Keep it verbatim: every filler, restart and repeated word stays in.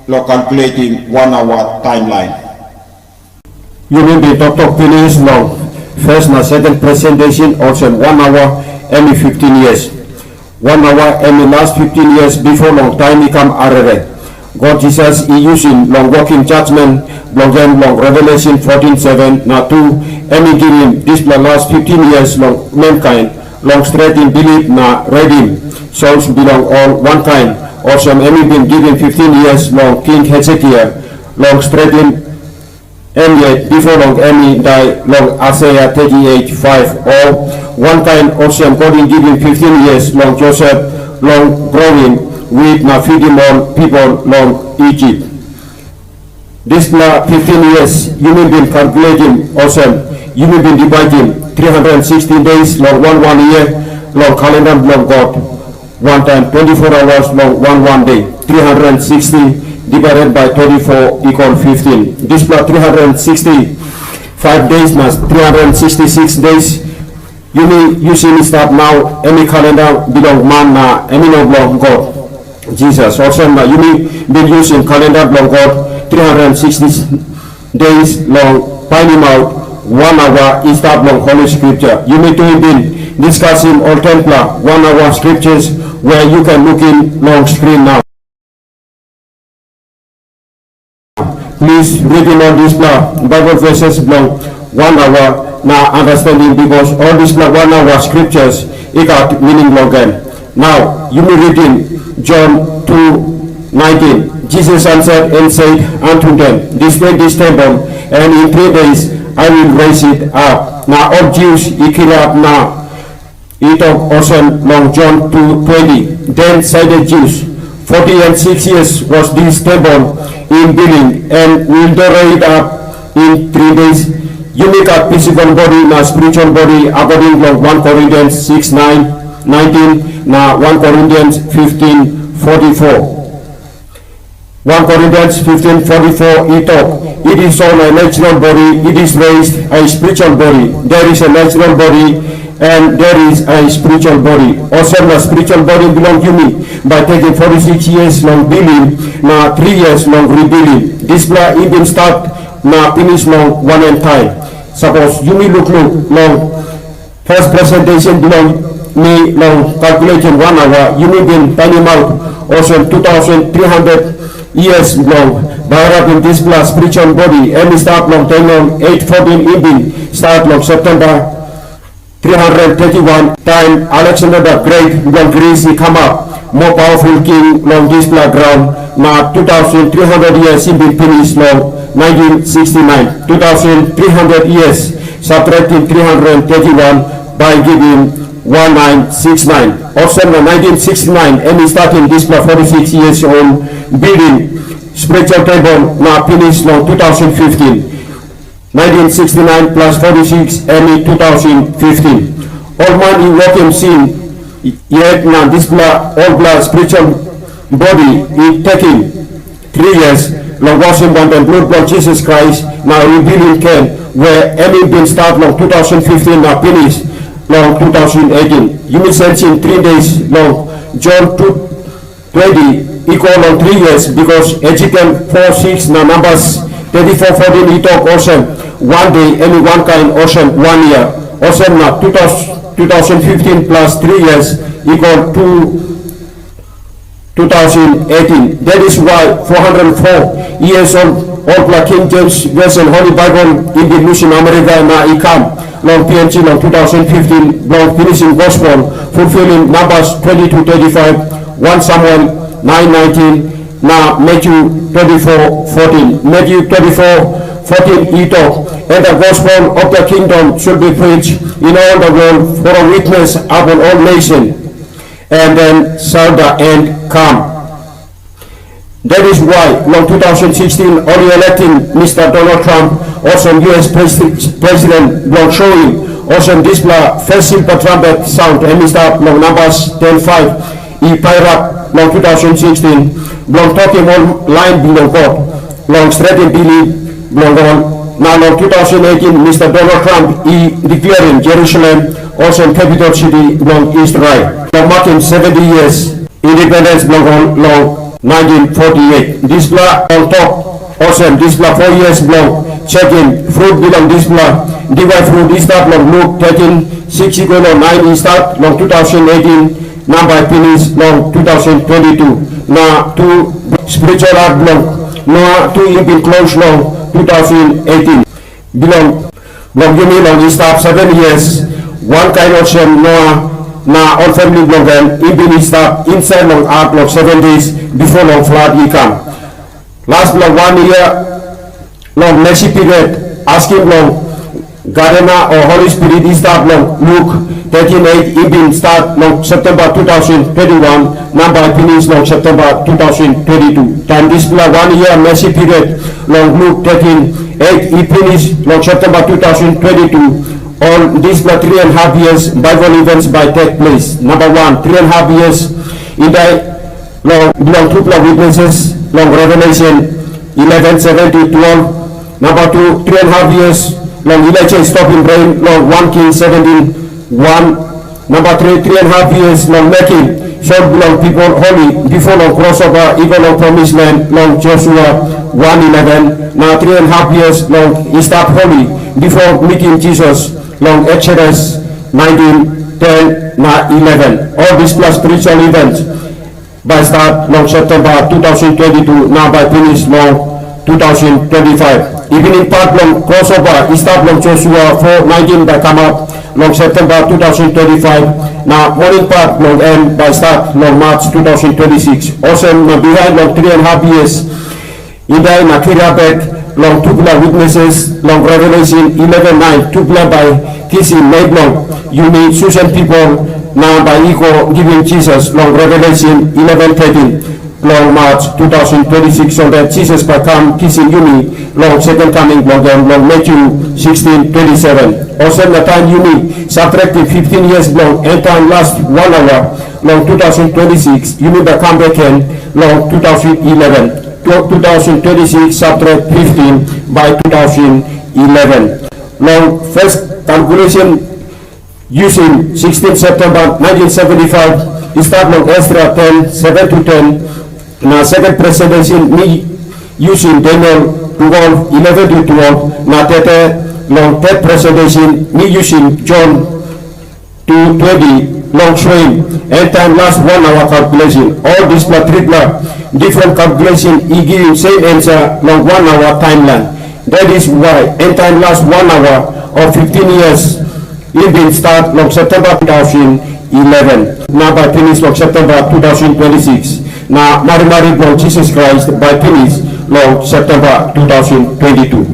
Long calculating one hour timeline. Yumi bin toktok pinis long first na second presentation olsem one hour em i fifteen years. One hour em i last fifteen years bipo long taim i kam arere. God Jisas i yusim long wokim judgment bilong en long Revelation fourteen seven na tu em i givim dispela last fifteen years long mankind long stretim bilip na redim souls bilong ol wankain, olsem em i bin givim fifteen years long King Hesekia long stretim em yet bipo long em i dai long Aisaia thirty eight five, o wankain olsem God i givim fifteen years long Josep long growim wit na fidim ol pipel long Isip. Dispela fifteen years yumi bin kalkuletim olsem, yumi bin divaidim three hundred sixty days long wan wan yia long kalenda bilong God, wantaim twenty four hours long wan wan de. Three hundred sixty divided by twenty four equal fifteen. Dispela three hundred sixty five days na three hundred sixty six days yumi yusim i stap nau, em i kalenda bilong man na em i no bilong God Jisas. Olsem na yumi bin yusim kalenda bilong God three hundred sixty days long painimaut wan aua i stap long Holy Scripture. Yumi tu bin diskasim ol tenpela wan aua scriptures we yu ken lukim long screen nau. Plis ritim ol dispela Bible verses bilong wan aua na understanding, bikos ol dispela wan aua scriptures i gat meaning long en. Nau yumi ritim John two nineteen. Jesus answered and said unto them, "Destroy this temple, and in three days I will raise it up." Na ol Jews i kirap na i tok olsem long John two twenty, "Then said the Jews, forty and six years was this temple in building, and will they raise it up in three days?" Yumi gat physical body na spiritual body according long one Corinthians six nine, nineteen na one Corinthians fifteen forty four. One Corinthians fifteen forty four i tok, "It is sown a natural body, it is raised a spiritual body. There is a natural body, and there is a spiritual body." Olsem na spiritual body bilong yumi bai tekim forty six years long building, na three years long rebuilding. Dispela i bin stat na pinis long wanem taim? Sapos yumi lukluk long first presentation bilong mi long calculation one hour, yumi bin painimaut olsem two thousand three hundred years bilong bagarapim dispela spiritual body, em i stap long Daniel eight fourteen i bin stat long September three hundred thirty one, taim Alexander the Great bilong Greece i kamap moa powerful king long dispela graun, na two thousand three hundred years i bin pinis long nineteen sixty nine. Two thousand three hundred years subtracting three hundred thirty one by giving one nine six nine. Olsem na nineteen sixty nine em i statim dispela forty six years old building spiritual temple na pinis long two thousand fifteen. Nineteen sixty nine plus forty six em i two thousand fifteen. Ol man i wokim sin yet na dispela olpela spiritual body i tekim three years long wasim wantaim blut bilong Jisas Krais na rebuilim gen, we em i bin stat long two thousand fifteen na pinis long two thousand eighteen. Yumi sensim three days long John two twenty i go long three years, bikos Ezekiel four six na Numbers thirty four fourteen i tok olsem, wan de em i wankain olsem wan yia. Olsem na two thousand fifteen plus three years i go two two thousand eighteen. That is why four hundred four years old, olpela King James Version Holy Bible i bin lusim Amerika na i kam long P N G long two thousand fifteen bilong pinisim gospel, fulfilim Numbers twenty two thirty five, one Samuel nine nineteen, na Matthew twenty four fourteen. Matthew twenty four fourteen i tok, "And the gospel of the kingdom should be preached in all the world for a witness upon all nation, and then shall the end come." That is why long two thousand sixteen ol i electim Mister Donald Trump olsem U S presi-, president bilong showim olsem dispela first silver trumpet sound em i stap long Numbers ten five i pairap long two thousand sixteen bilong tokim ol lain bilong God long stretim bilip bilong ol. Na long two thousand eighteen Mister Donald Trump i declareim Jerusalem olsem capital city bilong Israel. Long makim seventy years independence bilong ol long nineteen forty-eight. Dispela ol tok olsem, dispela four years bilong sekim frut bilong dispela diwai frut i stap long Luk thirteen six i go long nine i stap long two thousand eighteen, na bai pinis long two thousand twenty-two. Na tu spiritual art bilong Noa tu i bin klos long two thousand eighteen. Bilong bilong yumi long i stap seven years, wankain olsem Noa na ol famili bilong en i bin i stap insait long art long seven days bipo long flat i kam. Las bilong wan yia long mesi period, askim long garena o Holi Spirit i stap long Luk thirteen eight i bin stat long Septemba two thousand twenty-one, na bai pinis long Septemba two thousand twenty-two. Taim dispela wan yia mesi period long Luk thirteen eight i pinis long Septemba two thousand twenty-two, ol dispela three and half years Bible events bai take place. Number one, three and half years i dai long bilong tupela witnesses long Revelation eleven seven to twelve. Number two, three and half years long Elijah i stopim rain long one King seventeen one. Number three, three and half years long mekim sol bilong people holy bipo long crossover i go long promis land long Joshua one eleven. Na three and half years long i stap holy bipo mitim Jisas long Exodus nineteen ten na eleven. Ol dispela spiritual events bai stat long Septemba two thousand twenty-two na bai pinis long two thousand twenty-five. Evening part long crossover i stap long Joshua four nineteen bai kamap long Septemba two thousand twenty-five, na morning part long en bai stat long March two thousand twenty-six. Olsem na bihain long three and half years i dai na kirap bek long tupela witnesses long Revelation eleven nine, tupela bai kisim nem bilong yumi chosen people na bai i go givim Jisas long Revelation eleven thirteen long March two thousand twenty-six, so that Jisas bai kam kisim yumi long second coming bilong em long Matthew sixteen twenty-seven. Olsem na taim yumi subtractim fifteen years bilong end time last one hour long two thousand twenty-six, yumi bai kam bek gen long two thousand eleven. Two thousand twenty-six subtract fifteen by two thousand eleven. Long first calculation using sixteen September nineteen seventy-five, i start long Ezra ten seven to ten, na second presidency mi using Daniel twelve eleven to twelve, na tete long third presidency mi using John two twenty long soim end time last one hour calculation. All dispela tripela different calculation i givim same answer long one hour timeline. That is why end time last one hour of fifteen years i bin start long September two thousand eleven, na bai pinis long September two thousand twenty-six, na marimari bilong Jisas Krais bai pinis long September two thousand twenty-two.